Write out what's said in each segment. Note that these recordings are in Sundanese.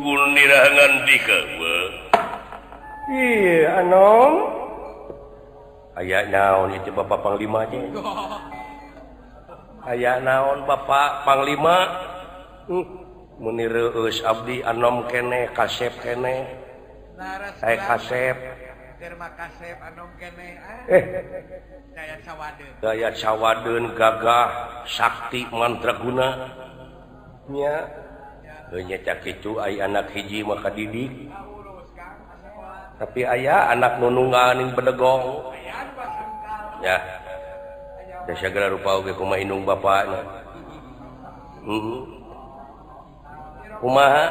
Nira ngandika Ih, anom aya naon itu Bapak Panglima teh? Aya naon Bapak Panglima? Meni reueus abdi anom keneh kasep keneh. Saya kasep. Kasep anom keneh. Dayat sawadeun. Dayat sawadeun gagah sakti mandraguna. Nya. Heuh nya kitu ai anak hiji maka didik. Tapi aya anak nunungan bedegong. Ya. Da sagala rupa oge kumaha indung bapana. Heeh. Kumaha?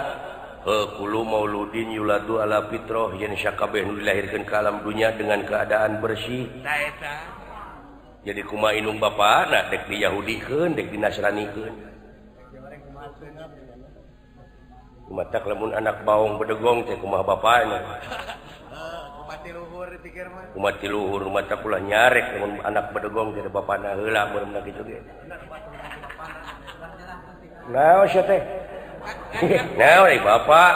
Heuh kullu mauludin yuladu ala fitrah yen sakabeh nu dilahirkeun ka alam dunya dengan keadaan bersih. Jadi kumaha indung bapana dek di Yahudikeun dek di Nasranikeun. Kumaha lamun anak baong bedegong teh kumaha bapana? Kumaha luhur mata kula nyarek lamun anak bedegong teh bapana heula meureun kitu ge. Naon sia teh? Naon euy bapak?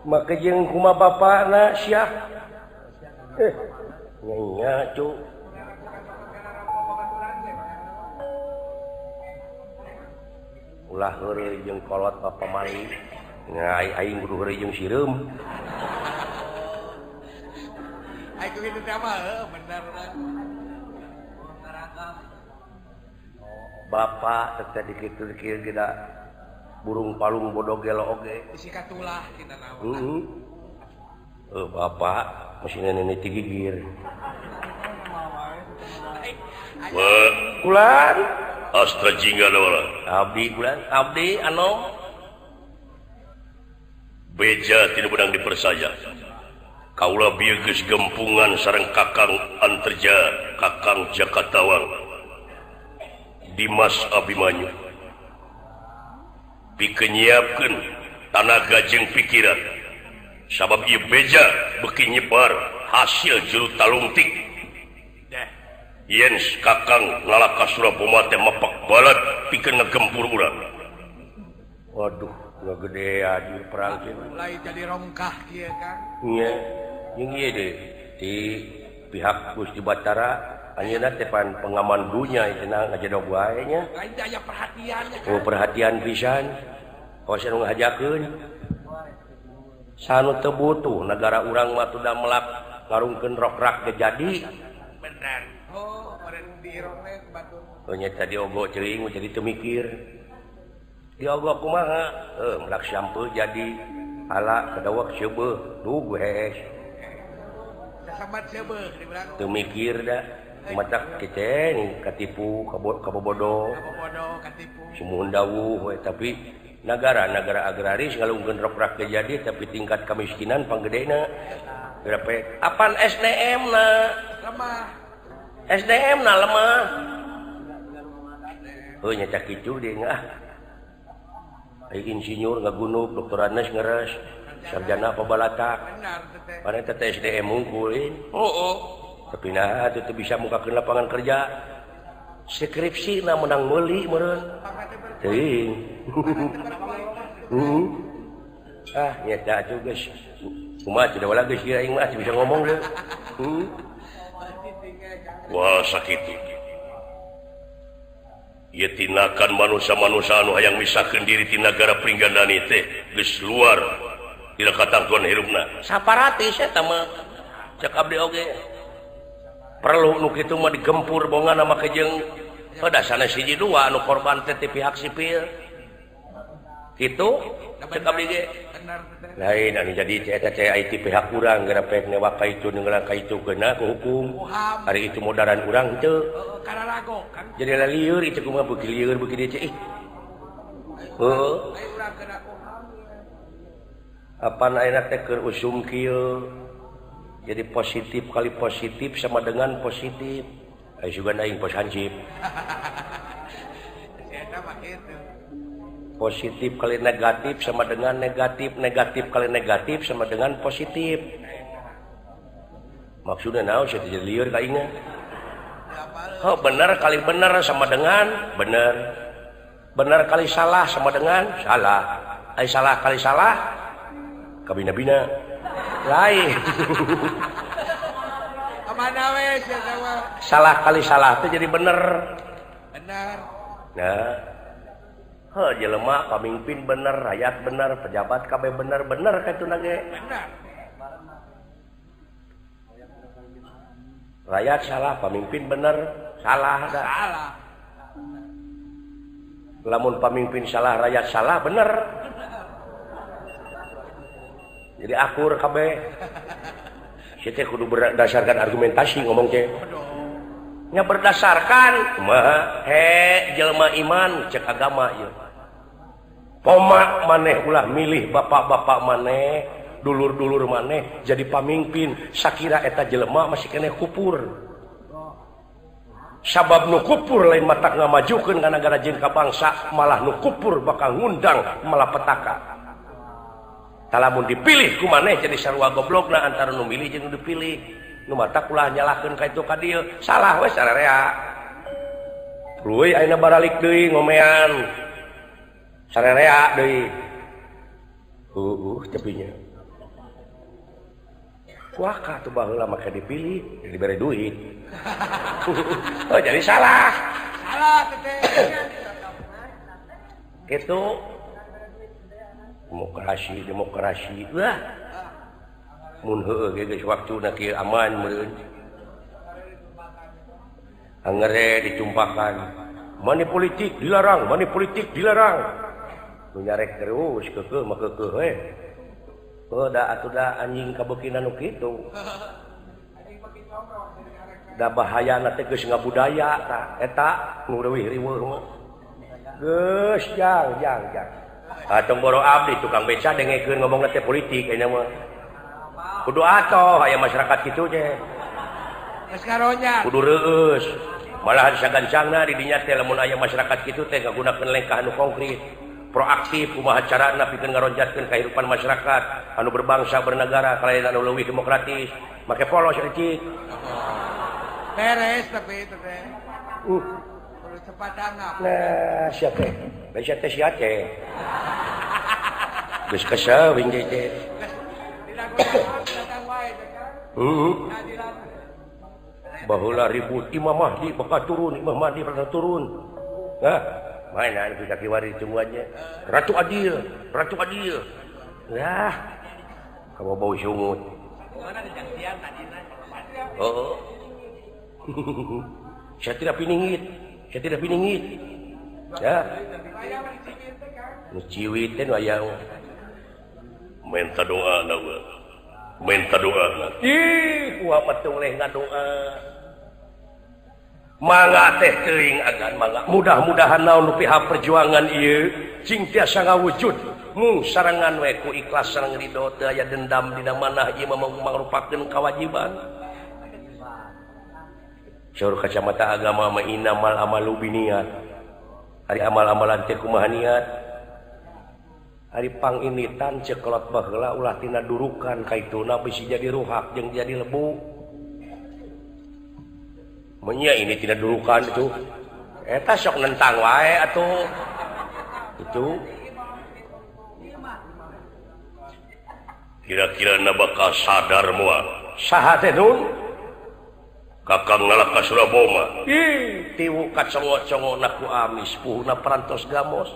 Make jeung kumaha bapana sia? Nya cu. Ulah heureuy jeung kolot bapa mali. Ngai aing kudu heureuy jeung sireum. Bapak teh dikitu-kitu geda burung palung bodoh gelo oge. Bisi katulah kita naon. Heeh. Bapak mesin nenek tigigir. Kulan Astra Jingga dawala. Abdi kulan, abdi anu beja tidak benang dipersaya. Kaula bieu geus gempungan sareng Kakang Anterja, Kakang Jakatawang, Dimas Abimanyu. Pikeun nyiapkeun tanaga jeung pikiran. Sabab ieu beja beuki nyebar hasil juru talungtik. Yen Kakang Nalaka Suraboma teh mepak balad pikeun ngegempur urang. Waduh, ngagedean ieu perang teh. Mulai jadi rongkah kieu Kang. Nya, jeung ieu deui di pihak Gusti Batara anjeunna teh pan pengaman dunya cenah ngajedog wae nya. Lain aya perhatian. Oh, perhatian pisan. Kawas anu ngahajakeun. Sanu teu butuh nagara urang mah tuh da melak ngarungkeun rokrak ge jadi. Bener. Oh, meureun dirone batur. Oh nya tadi ogo ceuing jadi teu mikir. Diogo kumaha? Heuh, melak sampeu jadi ala kadawak seubeuh, duh hees. Sasambat seubeuh dibilang. Teu mikir da. Matak keceng katipu kabobodo. Kabobodo katipu. Sumuhun dawuh we tapi negara-negara agraris ngalungkeun rokrak ge jadi tapi tingkat kemiskinan panggedena. Berapa? Apan SDM na? Lemah. SDM na lemah. Heuh nya cak kitu deui ah. Ai insinyur ngagunup, doktorandes ngeres, sarjana pabalatak. Padahal teh SDM unggulin. Oh. Tapi nah teu bisa mukakeun lapangan kerja. Skripsi na menang meuli meureun. Teuing. Ah, nya atuh geus. Kumaha tidak wala geus aing mah bisa ngomong deui. Wah sakitu. Ieu tinakan manusia-manusia anu hayang misahkeun diri ti nagara Pringgandani teh geus luar tina katangtuan hirupna. Saparatis eta mah. Cek abdi oge. Perlu nu kitu mah digempur bongana make jeung dasana siji dua anu korban teh ti pihak sipil. Kitu cek abdi ge. Lain anu jadi eta teh IT pihak urang geura pek newak ka itu ngeunang ka itu geuna ku hukum. Ari itu modaran urang teu. Kararago kan. Jadi lieur itu kumaha beuki lieur beuki dieu ih. Heuh. Apan ayeuna teh keur usum kieu. Jadi positif kali positif sama dengan positif. Aya sugan aing pos hansip. Positif kali negatif sama dengan negatif, negatif kali negatif sama dengan positif. Maksudnya naon sia teh jadi lieur ka aing. Oh, benar kali benar sama dengan benar. Benar kali salah sama dengan salah. Ai salah kali salah kabina-bina lain. Kemana we sia salah kali salah teh jadi bener. Bener. Nah, heuh jelema pamimpin bener, rakyat bener, pejabat kabeh bener, bener kitu na ge. Bener. Rakyat salah, pamimpin bener, salah da. Salah. Lamun pamimpin salah, rakyat salah, bener. Jadi akur kabeh. Si teh kudu berdasarkan argumentasi ngomong teh. Nya berdasarkan kumaha he jelema iman cek agama ieu. Poma maneh ulah milih bapak-bapak maneh, dulur-dulur maneh jadi pamimpin sakira eta jelema masih keneh kupur. Sabab nu kupur lain matak ngamajukeun ka nagara jeung ka bangsa, malah nu kupur bakal ngundang malapetaka. Talamun dipilih ku maneh jadi sarua goblokna antara nu milih jeung nu dipilih. Nu matak ulah nyalahkeun ka itu ka dieu, salah we sararea. Reuy ayeuna baralik deui ngomean. Sararea deui. Tepinya. Wah, tuh baheula make dipilih, dibere duit. Oh, jadi salah. Salah teteh. Gitu. Demokrasi, demokrasi. Wah. Mun heueuh ge geus waktuna kieu aman meureun. Angere ditumpakan. Money politik dilarang, money politik dilarang. Nu nyarek terus keukeuh mah keukeuh we. Oh, da atuh da anjing kabeukina nu kitu. Da bahayana teh geus ngabudaya tah eta nu leuwih riweuh mah. Geus jang jang jang. Atong boro abdi tukang beca dengekeun ngomongna teh politik ayeuna mah. Kudu atoh aya masyarakat kitu teh. Geus karonya. Kudu reueus. Malahan sagancangna di dinya teh lamun aya masyarakat kitu teh ngagunakeun lengkah anu konkret. Proaktif kumaha carana pikeun ngaronjatkeun kahirupan masyarakat anu berbangsa bernegara kalayan anu leuwih demokratis make polos eucik beres tapi itu teh kudu cepat tanggap. Nah sia teh basa teh sia teh geus kesel wing teh baheula ribut Imam Mahdi bakal turun, Imam Mahdi bakal turun. Nah mana itu kaki wari semuanya. Ratu Adil, Ratu Adil. Nah, kamu bau sungut. Oh. Saya tidak piningit, saya tidak piningit. Ya. Nu ciwit teh wayang. Minta doa na minta doa na. Ih, kuah patung leh ngadoa. Mangga teh teuing agan mangga. Mudah-mudahan naon nu pihak perjuangan ieu cing tiasa ngawujud mung sarengan we ku ikhlas sareng ridho teu aya dendam dina manah ieu mah mangrupakeun kawajiban. Saur kacamata agama mah innamal amalu binniyat. Ari amal-amalan teh kumaha niat. Ari panginitan cekelot baheula ulah tina durukan kaituna bisi jadi ruhak jeung jadi lebu. Menya ini tidak durukan itu. Eta sok nentang wae atuh. Itu kira-kira na bakal sadar moal. Saha teh Nun? Kakang ngalaka Suraboma. Ih, tiwu kacongo-congona ku amis puhuna parantos gamos.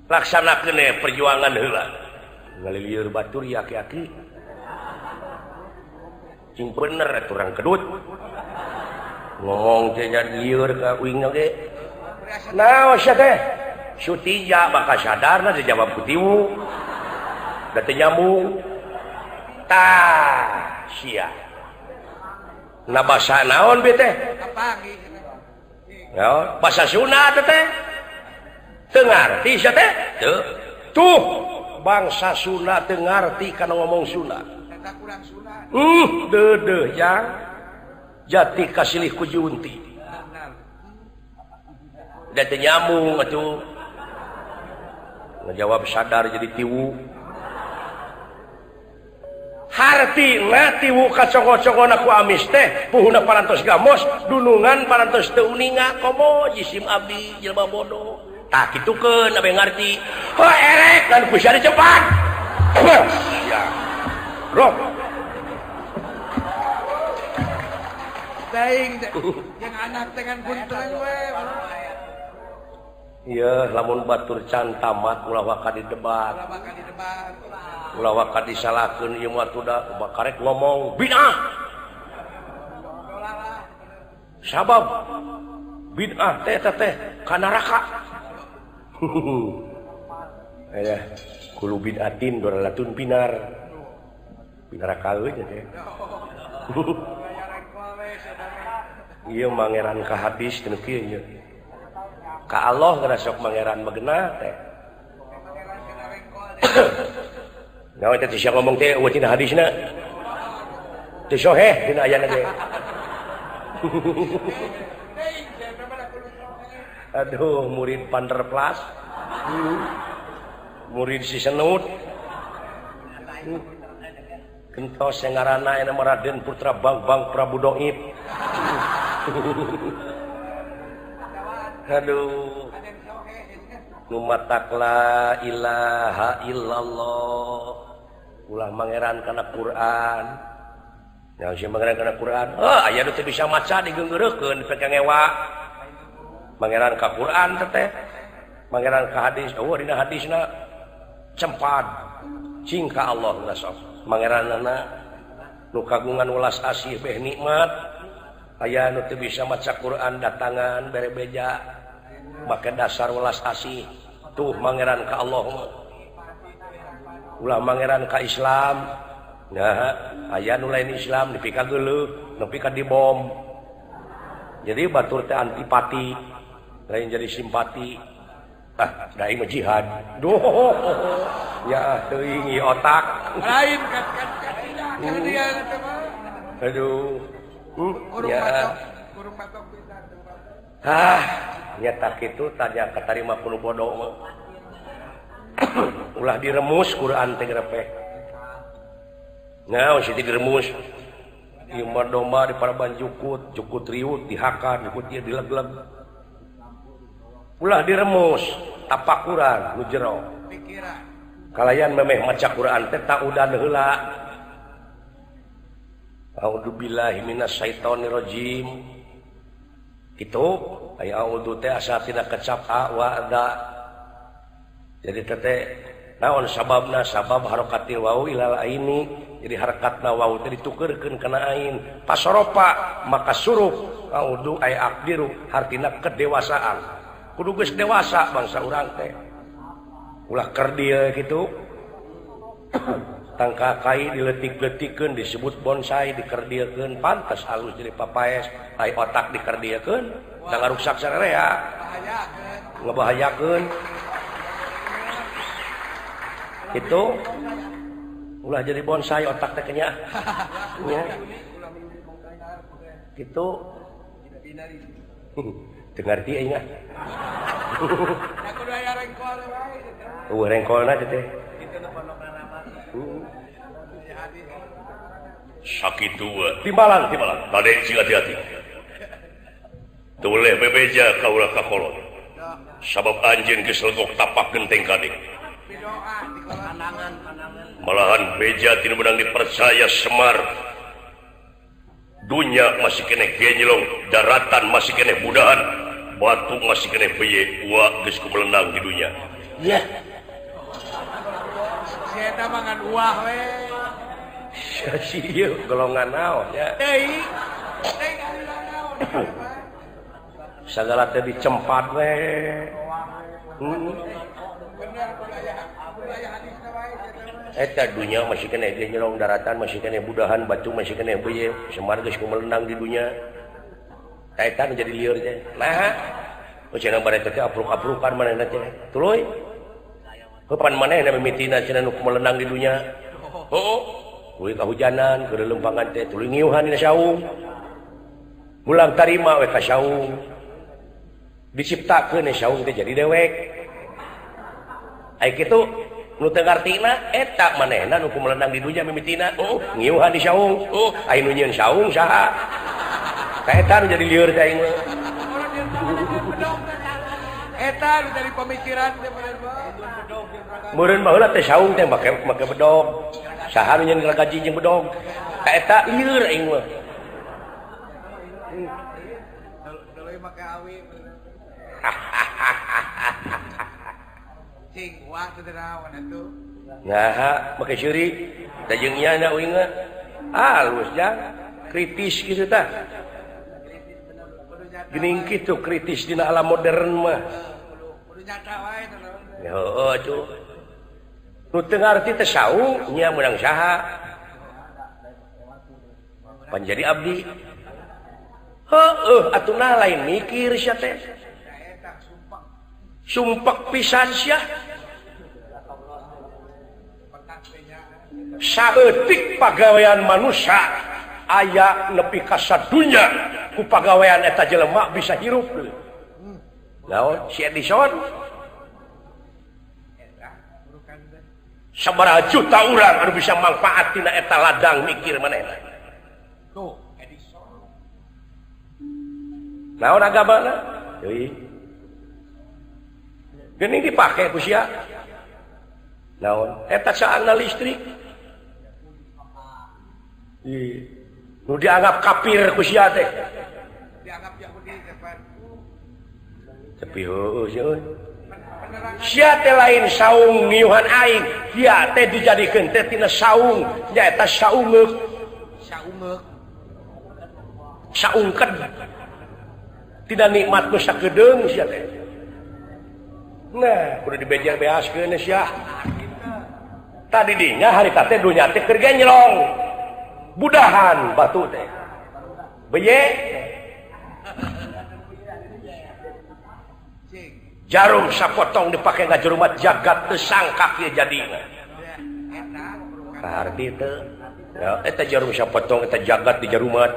Laksanakeun we perjuangan heula. Ngalilieur batur ya aki-aki. Cing bener atuh urang kedut. Ngomong teh lieur ka uing ge. Naon sia teh? Sutija bakal sadarna dijawab ku tiwu. Da teu nyambung. Tah sia. Na basa naon bi teh? Naon? Basa Sunda teh teh. Teu ngarti sia teh? Teu. Tuh bangsa Sunda teu ngarti kana ngomong Sunda. Deudeuh jang. Jati kasilih ku junti. Da teu nyambung atuh. Ngajawab sadar jadi tiwu. Hartina tiwu kacongo-congona ku amis teh puhuna parantos gamos dunungan parantos teu uninga komo jisim abdi jelema bodoh. Tah kitukeun abeh ngarti. Heuh erek kan ku sia dicepat. Ya. Roh. Teuing jeung anak teh kan bunteung we. Ieu lamun batur can tamat ulah waka didebat. Ulah waka disalahkeun ieu mah tuda karek ngomong bid'ah. Sabab bid'ah teh teh ka neraka. Aya kulo bid'atin dolalatun pinar. Pinar kawe teh. Ieu mangeran ka hadis teu kieu nya. Ka Allah geura sok mangeran magena teh. Naon teh sia ngomong teh eueuh tina hadisna. Teu soheh dina ayana ge. Aduh, murid Panderplas. Murid si Senut. Gentos yang ngaranna aya Raden Putra Bangbang Prabu Doib. Aduh. Nu matak la ilaha illallah. Ulah mangeran kana Quran. Nya si mangeran kana Quran. Heuh, aya nu teu bisa maca digeunggeureukeun dipake ngewa. Mangeran ka Quran teh. Mangeran ka hadis, eueuh dina hadisna cempad. Cing ka Allah sok. Mangeranana nu kagungan welas asih beh nikmat. Aya nu teu bisa maca Quran datangan bere beja make dasar welas asih tuh mangeran ka Allah mah. Ulah mangeran ka Islam. Nah, aya nu lain Islam dipika geuleuh, nepi ka dibom. Jadi batur teh antipati, lain jadi simpati. Ah, da ieu mah jihad. Duh. Ya teuing ieu otak. Lain kan kan dia teh mah. Aduh. Ya. Kurung batok pisan. Ah, nya tak kitu tanya katarima ku nu bodoh mah. Ulah diremus Quran teh grepek. Naon sih diremus? Ieu mah domba di paraban jukut, jukut riut dihakan, jukut ieu dileg-leg. Ulah diremus, tapakuran nu jero. Pikiran. Kalayan memeh maca Quran teh taudan heula. A'udzubillahi minasyaitonirrajim. Kitu aya a'udzu teh asa tina kecap a wa da. Jadi teh naon sababna? Sabab harakatil wau ilal aini. Jadi harakatna wau teh ditukeurkeun kana ain. Pasoropa maka surup a'udzu ay aqdiru hartina kedewasaan. Kudu geus dewasa bangsa urang teh. Ulah kerdil kitu. Tangka kai diletik-letikeun disebut bonsai dikerdilkeun pantes halus jadi papaes ai otak dikerdilkeun da ngaruksak sararea ngebahayakeun itu ulah jadi bonsai otak teh nya nya kitu teu ngarti aing ah kudu aya rengkol wae eueuh rengkolna teh Sakitu timbalan timbalan kade sing hati-hati. Teu boleh bebeja ka ulah ka kolot. Sabab anjeun geus legok tapak genteng kadek. Malahan beja tinu menang dipercaya Semar. Dunya masih keneh genjlong, daratan masih keneh budahan, batu masih keneh beye, ua geus kumelenang di dunya. Ya. Si eta mah ngan uah we. Si ieu golongan naon nya? Teuing. Teuing aliran naon. Sagala teh dicempat we. Bener kudu aya hadisna wae Eta dunya masih keneh genjlong, daratan masih keneh budahan, batu masih keneh beye, Semar geus kumelenang di dunya. Eta eta nu jadi lieur teh. Nah, cenah bare teh apruk-aprukan manehna teh. Tuluy. Kapan manehna mimitina cenah nu kumelenang di dunya. Heuh. Tuluy kahujanan, keur lempangan teh tuluy ngiuhan dina saung. Mulang tarima we ka saung. Diciptakeun saung teh jadi dewek. Ai kitu nu teu ngartina eta manehna nu kumelenang di dunya mimitina. Ngiuhan di saung. Ai nu nyieun saung saha? Ka eta nu jadi lieur teh aing mah. Eta dari pemikiran teh meureun baheula teh saung teh make bedog. Saha nu nyeun gaji jeung bedog? Ka eta lieur aing mah. Deuleu make awi. Cing wah teu naon atuh. Nah, make seuri da jeung ieu na uing mah. Halus jang, kritis kitu tah. Geuning kitu kritis dina alam modern mah. Kudu nyata wae teh. Heueuh atuh. Nu teu ngarti teh saung nya meunang saha. Pan jadi abdi. Heueuh atuh nah lain mikir sia teh. Sumpek pisan sia. Saeutik pagawean manusia aya nepi ka sadunya ku pagawean eta jelema bisa hirup. Naon si Edison sabaraha juta urang anu bisa manfaat tina eta ladang mikir manehna. Tuh Edison. Naon agamana? Deui. Geuning dipake ku sia. Naon eta saangna listrik. Nu dianggap kafir ku sia teh. Dianggap Yahudi teh pan. Tapi heueuh sia euy. Sia teh lain saung ngiuhan aing, sia teh dijadikeun teh tina saung, nyaeta saungeuk. Saungeuk. Saungkeun. Tidak nikmat nu sakedeung sia teh. Nah, kudu dibejer beaskeun sia. Tadi dinya harita teh dunya teh keur genjlong. Budahan batu teh. Beye. Jarum sapotong dipake ngajerumat jagat teu sangkak ieu jadina. Kaharti teu. Ya eta jarum sapotong eta jagat di jarumat.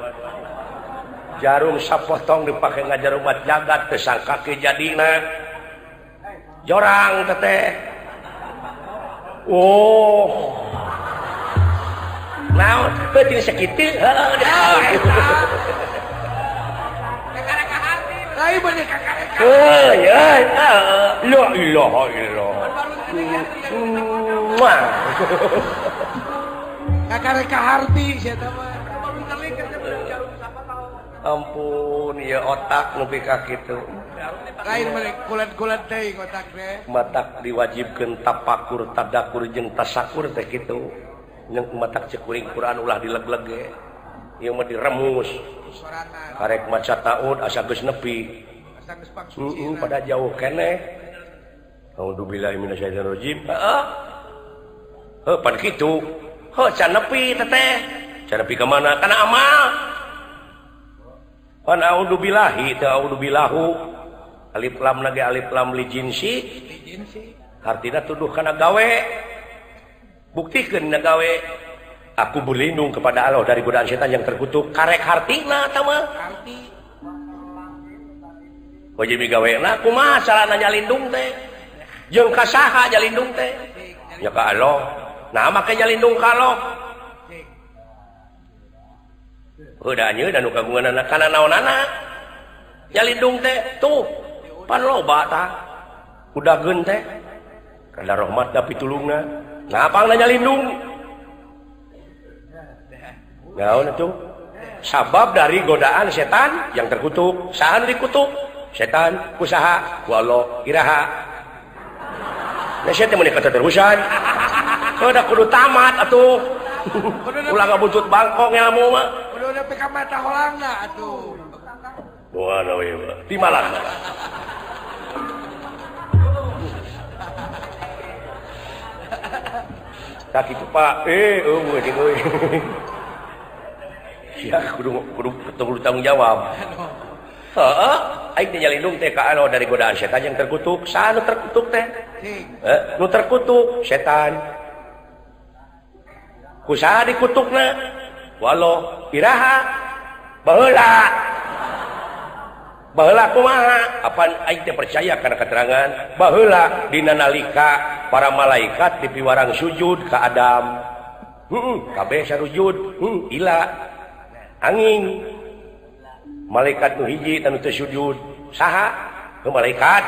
Jarum sapotong dipake ngajarumat jagat teu sangkak ieu jadina. Jorang teh. Oh. Naon peuting sakitu heueuh. Lain bener kakarek. Heuh ya, la ilaha illallah. Kakarek kaharti sia teh mah. Ampun ya otak nepi ka kitu. Lain mere kulet-kulet teh otak teh. Matak diwajibkeun tapakur, tadakur jeung tasakur teh kitu. Jeung matak cek kuring Quran ulah dileg-leg ge. Ieu mah diremus. Karek maca taud asa geus nepi. Asa geus pangsuci. Pada jauh keneh. A'udzubillahi minasyaitonirrajim. Heeh. Heuh pan kitu. Heuh can nepi teteh. Can nepi ka mana? Kana amal. Pan a'udzubillahi teu a'udzubillahu. Alif lam lagi alif lam li jinsi. Li jinsi. Hartina tuduh kana gawe. Buktikeun na gawe. Aku berlindung kepada Allah dari godaan setan yang terkutuk. Karek hartina eta mah. Harti. Wajib gawena kumaha carana nyalindung teh? Jeung ka saha nyalindung teh? Ya ka Allah. Nah make nyalindung ka Allah. Udah nyeun anu kagunganana kana naonana? Nyalindung teh tuh pan loba tah. Udageun teh. Kada rahmat da pitulungna. Nah pangna nyalindung. Naon atuh? Sabab dari godaan setan yang terkutuk. Saha nu dikutuk? Setan kusaha ku Allah iraha. Nah sia teh meuni katerusan. Udah kudu tamat atuh. Ulah ngabuntut bangkong ilmu mah. Kudu nepi ka mata holangna atuh. Wah, we mah. Timalah. Tak kitu Pak. Eueuh jeung euy. Sia kudu kudu tanggung jawab. Heeh, aing teh nyalindung teh ka Allah dari godaan setan yang terkutuk. Saha nu terkutuk teh? Nu terkutuk setan. Kusaha dikutukna? Walau iraha baheula. Baheula kumaha? Apan aing teh percaya kana keterangan baheula dina nalika para malaikat dipiwarang sujud ka Adam. Kabeh sarujud, ila angin. Malaikat nu hiji tanu teu sujud. Saha? Malaikat.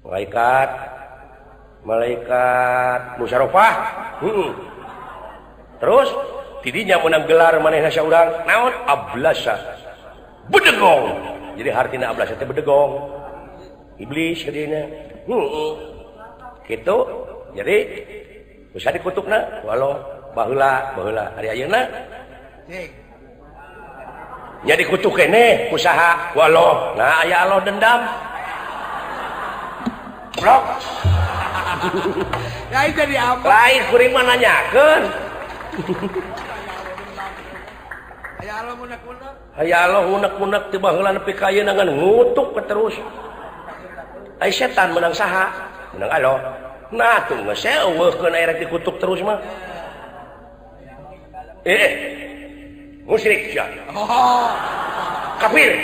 Malaikat malaikat musyarakah. Terus tidinya menang gelar manehna saurang naon ablasa bedegong. Jadi hartina ablasa teh bedegong. Iblis jadinya. Gitu. Jadi bisa dikutukna walau baheula baheula ari ayeuna. Nya dikutuk keneh ku saha walau. Nah aya Allah dendam. Blok. Lain jadi apa? Lain kuring mah nanyakeun. Aya Allah unek-unek. Aya Allah unek-unek ti baheula nepi ka ayeuna ngan ngutuk terus. Ai setan menang saha? Menang Allah. Nah tuh geus eueuhkeun aya rek dikutuk terus mah. Musyrik sia. Oh. Kafir.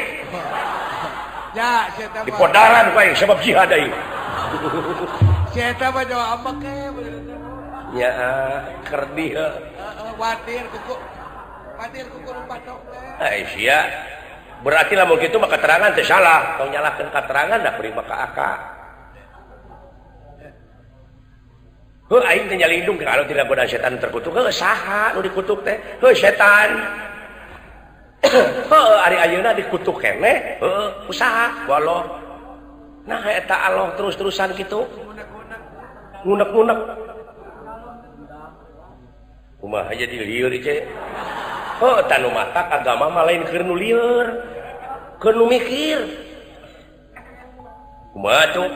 Ya, setan. Dipodaran ku aing sebab jihad aing. Si eta mah jauh ambek e. Ya, kerdih. Heeh, watir kuku. Watir kuku patok teh. Ai sia. Berarti lamun kitu mah keterangan teh salah. Tong nyalahkeun keterangan da kuring mah ka aka. Heuh aing teh nyalindung kalau tidak godaan setan terkutuk. Heuh saha nu dikutuk teh? Heuh setan. Heuh ari ayeuna dikutuk keneh, heuh usaha walau. Nah eta Allah terus-terusan kitu. Ngunek-ngunek. Kumaha jadi lieur ieu. Heuh tanu matak agama mah lain keur nu lieur. Keur nu mikir. Kumaha tuh?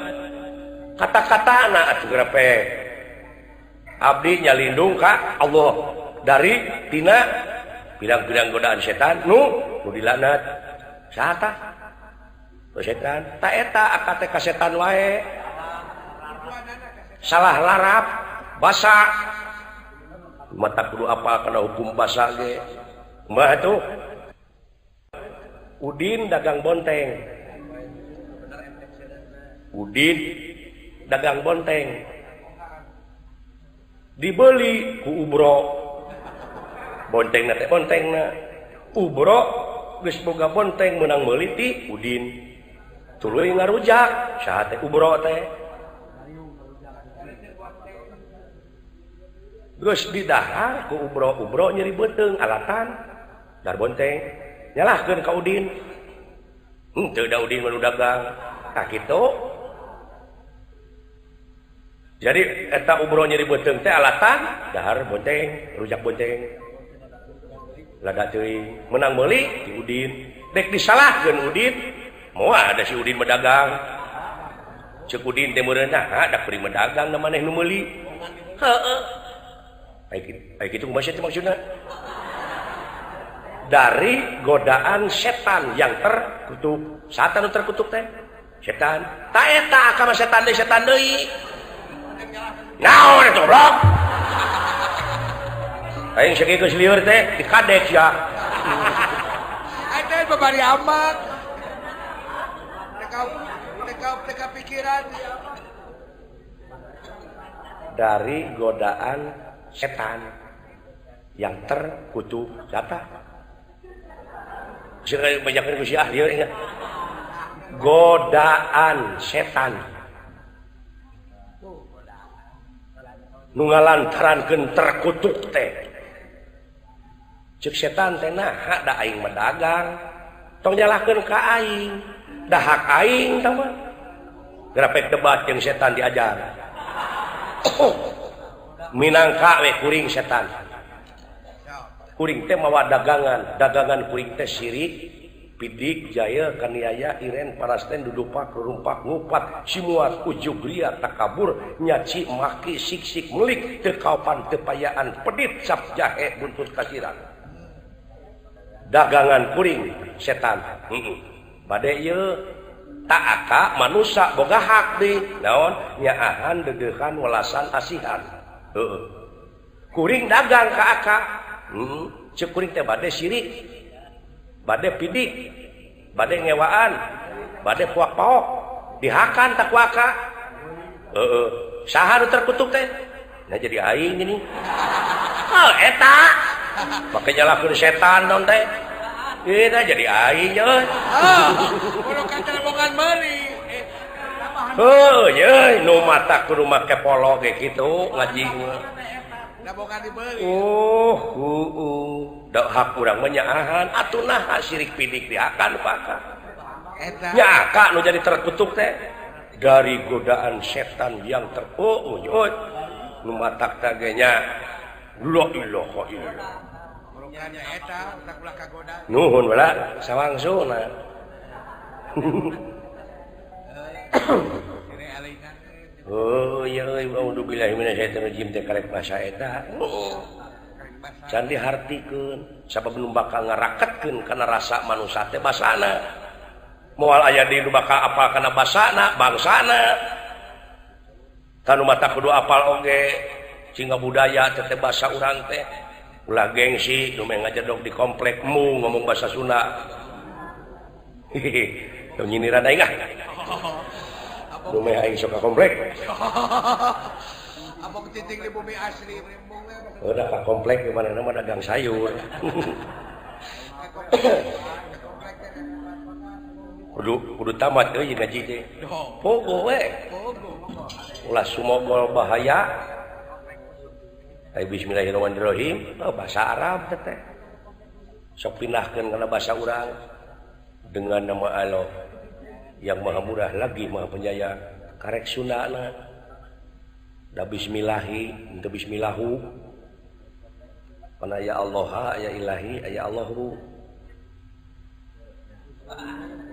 Kata-katana atuh gerepe. Abdi nyalindung ka Allah dari tina pirang-pirang godaan setan nu dilaknat. Saha tah? Setan. Ta eta akad teh ka setan wae. Salah larap basa. Mata kudu apal kana hukum basa ge. Kumaha tuh? Udin dagang bonteng. Udin dagang bonteng. Dibeli ku Ubro. Bontengna teh bontengna. Ubro geus boga bonteng meunang meuli ti Udin. Tuluy ngarujak saha teh Ubro teh. Geus didahar ku Ubro, Ubro nyeri beuteung alatan dar bonteng. Nyalahkeun ka Udin. Henteu da Udin mah nu dagang. Tah kitu. Jadi eta Ubro nyeri beuteung teh alatan dahar bonteng, rujak bonteng. Lada teuing menang meuli ti Udin. Dek disalahkeun Udin, moal ada si Udin medagang. Ceuk Udin teh meureun nah da kuring medagang da maneh nu meuli. Heeh. Ai kitu kumaha teh maksudna? Dari godaan setan yang terkutuk. Setan nu terkutuk teh setan. Ta eta akama setan deui setan deui. Naon eta goblok? Aing sakieu geus lieur teh dikadek sia. Eta babari amat. Teka pikiran dari godaan setan yang terkutuk. Siapa? Sing banyakeun ku si ah lieur ingat. Godaan setan nu ngalantarankeun terkutuk teh. Ceuk setan teh naha da aing mah dagang. Tong nyalahkeun ka aing. Da hak aing tah mah. Gerapek debat jeung setan diajar. Minangka we kuring setan. Kuring teh mawa dagangan, dagangan kuring teh sirik, pidik, jaya, kaniaya, iren, parasten, dudupak, rurumpak, ngupat, simuat, ujug, ria, takabur, nyaci, maki, sik-sik, melik, teu kaopan, teu payaan, pedit, sap jahe, buntut kasiran. Dagangan kuring setan. Bade ieu tak aka manusa boga hak deui. Naon? Nyaahan, deudeuhan, welasan, asihan. Heeh. Kuring dagang ka aka. Ceuk kuring teh bade sirik, bade pidik, bade ngewaan, bade puak-paok, dihakan tak ku aka. Heeh. Saha nu terkutuk teh? Nah jadi aing gini. Oh eta. Make nyalahkeun setan naon teh? Eta jadi aing euy. Ah, kudu katelebongan meuli. Heuh ye nu mata kudu make polo ge kitu ngaji mah. Oh, heueuh. Da hak urang mah nyaahan atuh naha sirik pidik diakan paka. Nya aka nu jadi terkutuk teh dari godaan setan yang oh nu matak teh ge nya la ilaha illallah. Nuhun bala sawangsuna. Oh ya euy auzubillahi minasyaitonir rajim teh karek basa eta. Can dihartikeun sabab nu bakal ngaraketkeun kana rasa manusa teh basana. Moal aya deui nu bakal apal kana basana, bangsana. Tanu mata kudu apal oge sehingga budaya teh basa urang teh. Ulah gengsi nu meh ngajedog di komplek mu ngomong bahasa Sunda. Hehehe, teu nyindiran aing ah. Nu meh aing sok ka komplek. Abong cicing di bumi asli. Udah ka komplek di mana-mana mah dagang sayur. Kudu tamat euy ngaji teh. Pogo we. Ulah sumogol bahaya. Bismillahirrahmanirrahim, oh, bahasa Arab teh. Sok pindahkeun kana bahasa urang dengan nama Allah yang Maha Murah lagi Maha Penyayang. Karek Sundana. Da bismillahi, henteu bismillahu. Kana ya Allah, ya Ilahi, ya Allahu.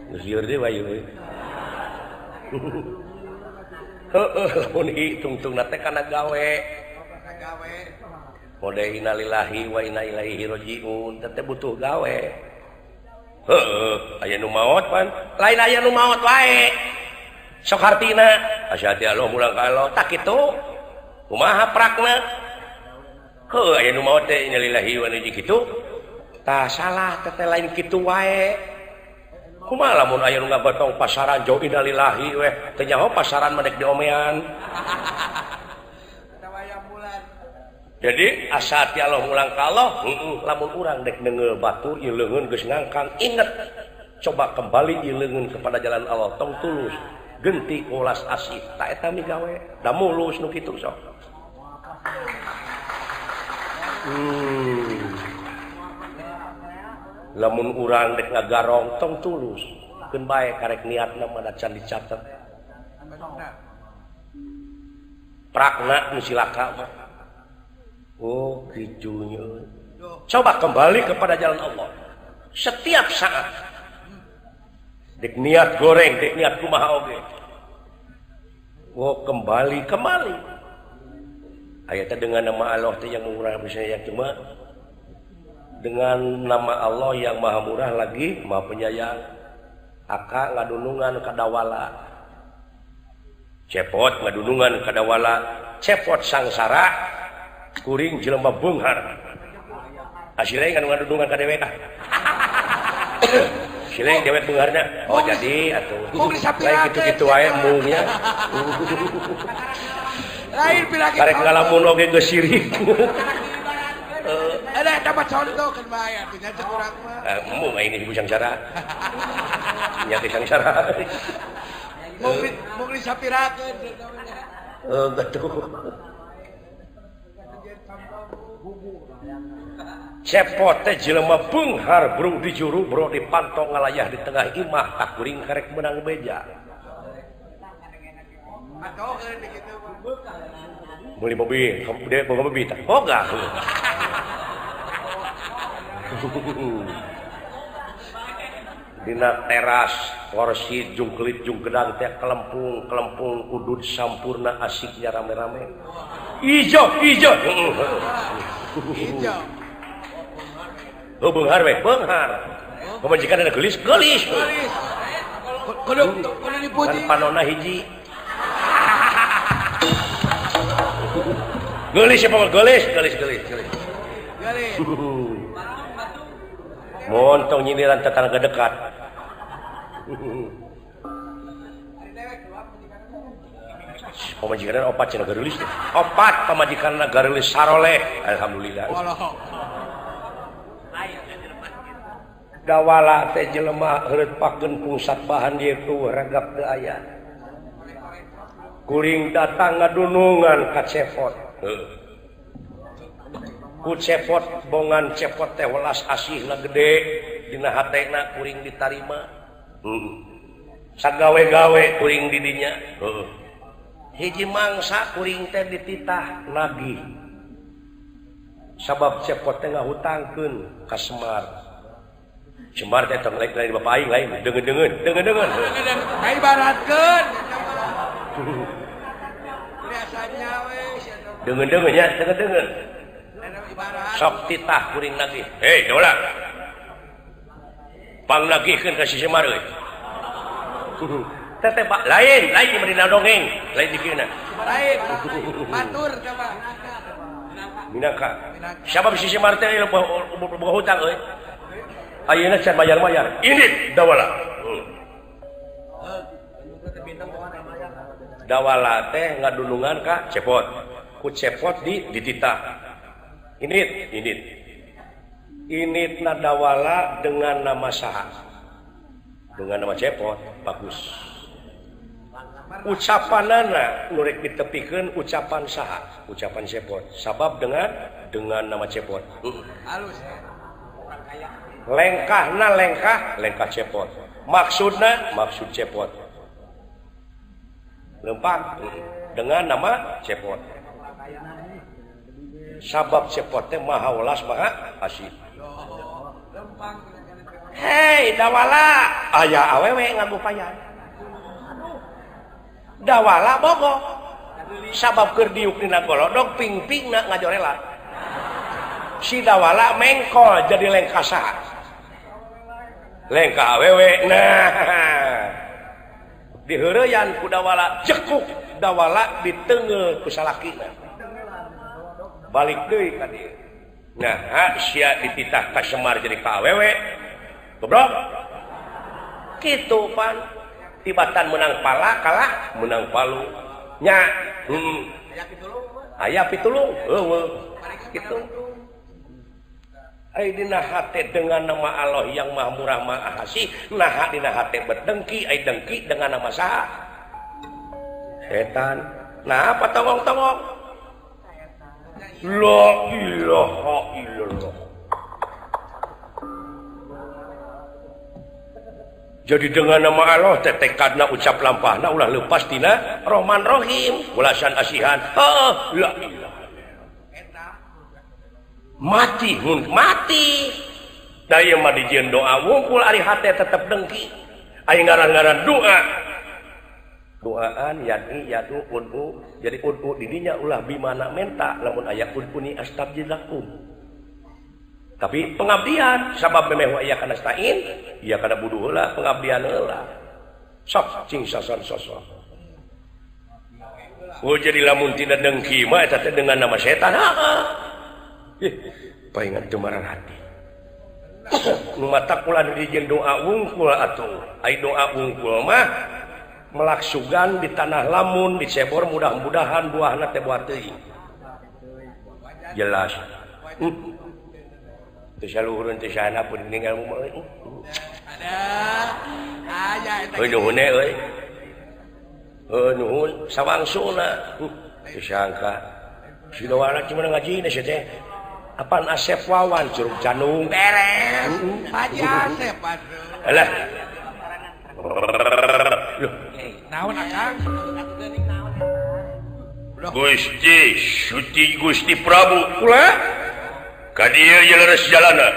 Geus lieur deui wae euy. Heueuh, lamun hitungtungna teh kana gawe. Mode innalillahi wa inna ilaihi rajiun teh butuh gawe. Heueuh, aya nu maot pan. Lain aya nu maot wae. Sok hartina, asyhadu Allah mulang ka Allah, tak kitu. Kumaha prakna? Heueuh, aya nu maot teh innalillahi wa inna ilaihi kitu. Tah salah teh lain kitu wae. Kumaha lamun aya nu ngabotong pasaran jauh innalillahi weh, teu nyaho pasaran mah dek diomean. Jadi asa ti Allah mulang ka Allah, lamun urang dek neungeul batur ieu leungeun geus ngangkang, inget coba kembali ieu leungeun kepada jalan Allah, tong tulus, genti ulas asih, ta eta migawe, da mulus nu kitu sok. Lamun urang dek ngagarong tong tulus, keun bae karek niatna mah da can dicatet. Prakna nu silaka mah. Oh, kijunya. Coba kembali kepada jalan Allah. Setiap saat. Dek niat goreng, dek niat kumaha oge. Oh, kembali, kembali. Ayatnya dengan nama Allah teh yang murah misalnya yang cuma dengan nama Allah yang Maha Murah lagi Maha Penyayang. Aka ngadunungan kadawala. Cepot ngadunungan kadawala, cepot sangsara. Kuring jelema beunghar. Asile kan ngadunungan ka dewek ah. Sileng dewek beungharna. Oh jadi atuh. Lain kitu-kitu wae embungnya. Lain pilih karek ngalamun oge geus sirik. Ada dapat contoh kan bae atuh nya cek urang mah. Embung aing ibu sangsara. Nya ge sangsara. Mung disapirakeun. Heuh betul. Cepot teh jelema beunghar bro di juru bro di pantong ngalayah di tengah imah tak kuring karek menang beja. Beli mobil, dia boga mobil tak? Boga. Dina teras kursi jungkelit jungkedang teh kelempung kelempung udud sampurna asiknya rame-rame. Ijo ijo. Ijo. Oh beunghar we, beunghar. Pamajikan ada geulis, geulis. Kudu kudu dipuji. Kan panona hiji. Geulis ya pokok geulis, geulis, geulis, geulis. Geulis. Montong nyindiran tetangga dekat. Pamajikan opat cenah geulis teh. Opat pamajikan geulis saroleh. Alhamdulillah. Dawala teh jelema heureut pakeun pungsat bahan ieu ku ragap teu aya. Kuring datang ngadunungan ka Cepot. Ku Cepot bongan Cepot teh welas asihna gede dina hatena kuring ditarima. Sagawe-gawe kuring di dinya. Hiji mangsa kuring teh dititah nagih. Sabab Cepot teh ngahutangkeun ka Semar. Semar teh tong lain lain bapak aing lain deungeun-deungeun deungeun-deungeun. Ibaratkeun. Biasanya we deungeun-deungeun nya deungeun-deungeun. Sok titah kuring nagih. Hei, dola. Pangnagihkeun ka si Semar euy. Teteh pak lain, lain bari dongeng, lain dikieuna. Lain. Batur coba. Minangka. Sabab si Semar teh boga hutang euy. Ayeuna can bayar-bayar. Ini dawala. Dawala teh ngadulungan ka Cepot. Ku Cepot di dititah. Init, init. Initna dawala dengan nama saha? Dengan nama Cepot, bagus. Ucapanana nu rek ditepikeun ucapan saha? Ucapan Cepot. Sabab dengan nama Cepot. Halus. Lengkahna lengkah, lengkah Cepot. Maksudna maksud Cepot. Lempang dengan nama Cepot. Sabab Cepot teh maha welas maha asih. Hei dawala, aya awewe ngagupayan. Dawala bogoh. Sabab keur diuk dina golodog ping-pingna ngajorela. Si dawala mengkol jadi lengkah saha? Lengkah awewe. Nah, diheureyan ku dawala, cekuk dawala diteungeul ku salakina. Balik deui ka dieu. Nah, sia dititah ka Semar jadi ka awewe. Goblok. Kitu pan. Tibatan menang pala kalah menang palu. Nya, Aya pitulung. Heueuh. Kitu. Ai dina hate dengan nama Allah yang Maha Murah Maha Asih, naha dina hate berdengki, ai dengki dengan nama saha? Setan. Nah, apa tongong-tongong? La ilaha illallah. Jadi dengan nama Allah teh tekadna ucap lampahna ulah lepas tina Rahman Rahim, welasan asihan. Heuh, la ilaha. Mati mun mati. Da ieu mah dijieun doa wungkul ari hate tetep dengki. Ari ngaran-ngaran doa. Doaan yad'i yadu ud'u. Jadi ud'u di dinya ulah bimana menta lamun aya ud'uni astajib lakum. Tapi pengabdian sabab memeh wa iyyaka nasta'in, ieu kana buduh heula pengabdian heula. Sok cing sason sosok. Oh jadi lamun tidak dengki mah eta teh dengan nama setan. Heeh. Ih, paingan teu hati. Nu matak ulah dijieun doa wungkul atuh. Ai doa wungkul mah melaksugan di tanah lamun dicebor mudah-mudahan buahna teh buah teuing. Jelas. Teu saluhureun teu sana pun ninggal mah euy. Ada. Aya eta. Heuh nuhun euy. Heuh nuhun sawangsuna. Teu sangka. Si doana cuma ngaji sia teh. Apaan Asep Wawan Curug Janung. Beres. Haji Asep atuh. Alah. Loh, naon akang? Gusti Suti Gusti Prabu. Ulah. Ka dieu ye leres jalana.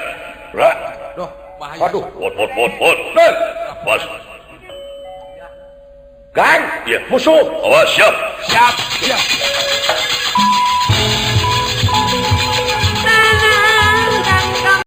Ulah. Duh, bahaya. Waduh, Pot pot pot pot. Pas. Gan, Ya. musuh. Awas siap. Siap, siap.